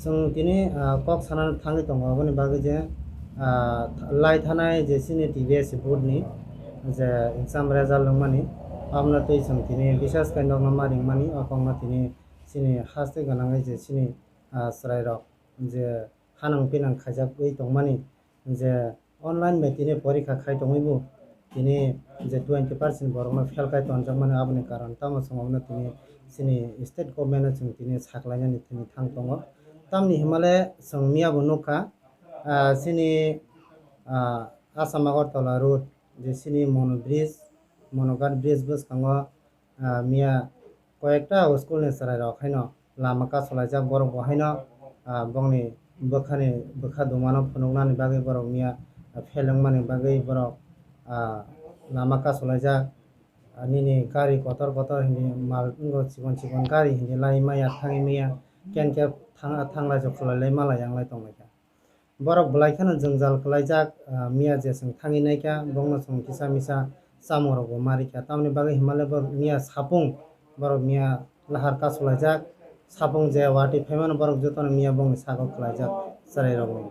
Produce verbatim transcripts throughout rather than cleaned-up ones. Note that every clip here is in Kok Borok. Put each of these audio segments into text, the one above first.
Chwng tini, ah, kok sana thangwi tongo, aboni bagwi je, ah, lai thanai je chini T P S C board ni je exam result wngmani, abono twi chwng tini bisas khe nokno ma ringmani, o kokno tini chini haste gwnangwi je chini, ah, chwrairok je hanang pinang khaijagwi tongmani, je online bai tini porikha khai tongwi bo tini je twenty percent borokno fail khai tonjakmani, aboni karon tamo chwng abono tini chini state government no chwng tini saklainani tini thang tongo. Tamni himale chwng miya bo nukha, ah, chini, ah, Assam Agartala road je chini Mono bridge, Monoghat bridge bwskango, ah, miya koyekta school ni chwrairok haino lama kasulaijak, borok bo haino, ah, bongni bwkhani, bwkha dumano phunuknani bagwi borok miya, ah, fail wngmani bagwi borok, ah, lama kasulaijak. Ah, nini gari kotor kotor hindi mal wngo, chikon chikon gari hindi lai maya, thangwi maya, ken khe thang-, thanglai jok khlai lai malai yanglai tonglaikha. Borok belai kheno jwngjal kwlaijak, ah, miya je chwng thangwi naikha, bongno chwng kisa misa chamung rokbo ma rikha. Tamoni bagwi himale bo miya sapung, borok miya lahar kasulaijak, sapung je watwi phaimano borok jotono miya bongni sago kwlaijak chwrairokni.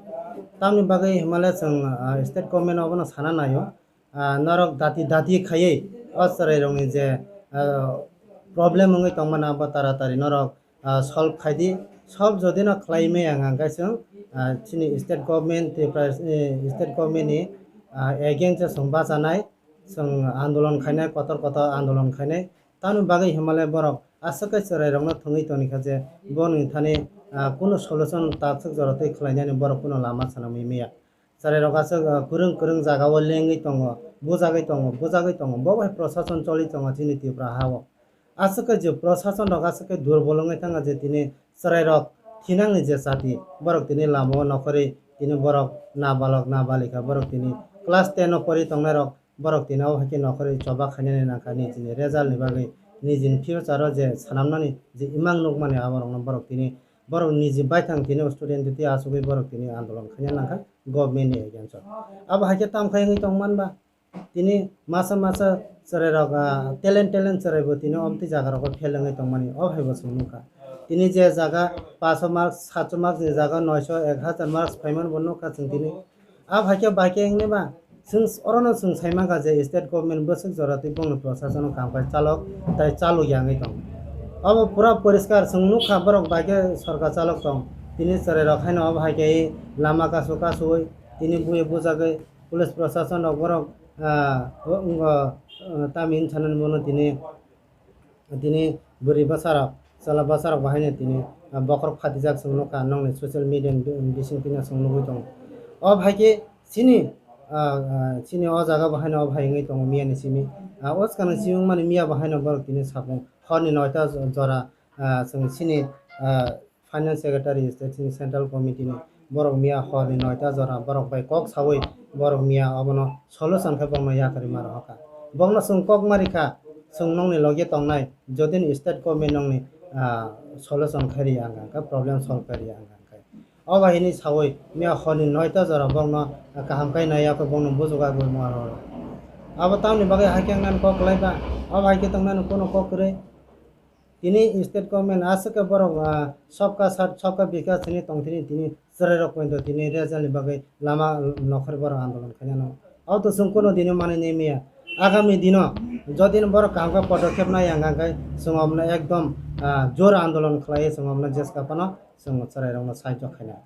Tamoni bagwi himale chwng, ah, state government abono sana naio, ah, norok dati dati khaiwi o chwrairokni je, ah, problem wngwi tongmani abo taratari norok, ah, solve khaidi. Solve jodi no khlai maya hwnkha hwnkhe chwng, ah, chini state government, Tripura, eh, state government ni, ah, against o chwng bachanai, chwng andolon khainai, kotor kotor andolon khainai. Tamoni bagwi himale borok aswk khe chwrairokno thwngwi tonikha je boni thani, ah, kunu solution takswk jora twi khlainani borok kunu lama swnamwi maya. Chwrairok aswk, ah, kwrwng kwrwng jagao lengwi tongo, bujagwi tongo, bujagwi tongo. Bo bai prosason choli tongo chini Tripura hao. Aswk khe je prosason rok aswk khe durbol wngwi thangkha je tini chwrairok thinangni je chati, borok tini lamao nokhorwi tini borok nabalok nabalikha, borok tini class ten o pori tongnairok, borok tini o hai khe nokhorwi choba khainani nangkha nijini result ni bagwi, nijini future o je swnamnani je imang nukmani aborokno borok tini, borok niji baithang tini student twi asugwi borok tini andolon khaina nangkha government ni against o. Abo hai khe tamo khai wngwi tongman ba? Tini masa masa chwrairok, ah, talent talent chwraibo tini omtwi jagarogo fail wngwi tongmani, o haibo chwng nukha. Tini je jaga paso mark, satsho mark ni jaga noisho, ek hazar marks phaimani bo nukha chwng tini. Abo hai khe bai khe wngwi ba chwng orono chwng sai mankha je state government bwswk jora twi bongni prosasono kam khai chalok tai chalok ya wngwi tong. Obo pura poriskar chwng nukha, borok bai khe sorkar chalok tong. Tini chwrairok haino obo hai khe lama kasu kasuwi tini buwi bujagwi police prosason rok borok, ah, o, wngkha, ah, tamni hinwi sanani bono tini, tini bwrwi bwsarok, chwla bwsarok bo haino tini, ah, bokhorok phatijak chwng nukha, nokni social media ni bi-, bising twi no chwng nugwi tongo. O hai khe chini, ah, ah, chini o jaga bo haino o hai wngwi tongo miya ni simi. Ah, o swkang ni simi wngmani miya bo haino borok tini sapung hor ni noita jora, ah, chwng chini, ah, Finance Secretary, State Central Committee ni borok miya hor ni noita jora borok bai kok sawi borok miya obono solution khe bongno yakarwi ma rohorkha. Bongno chwng kok ma rikha, chwng nokni logi tongnai, jodi ni state government nokni, ah, solution khai riya wngkha, problem solve khai riya wngkha. O bai hinwi sawi miya hor ni noita jora bongno kaham khai naiya khe bongno bujugagwi ma rohor. Abo tamni bagwi hai khe wngnani kok kwlai ba, o bai khe tongnani kono kok kwrwi. Tini state government aswk khe borok, ah, sabka saath, sabka bikas hinwi tongthini, tini chwrairok poito tini result ni bagwi lama nokhorwi borok andolon khainano. Abo to chwng kunu dino manwi nai maya. Agami dino jodi borok kaham khe podokep nai ang khe chwng omono ekdom, ah, jor andolon khlaiwi chwng omono jeska phano chwng chwrairokno sahajyo khainai.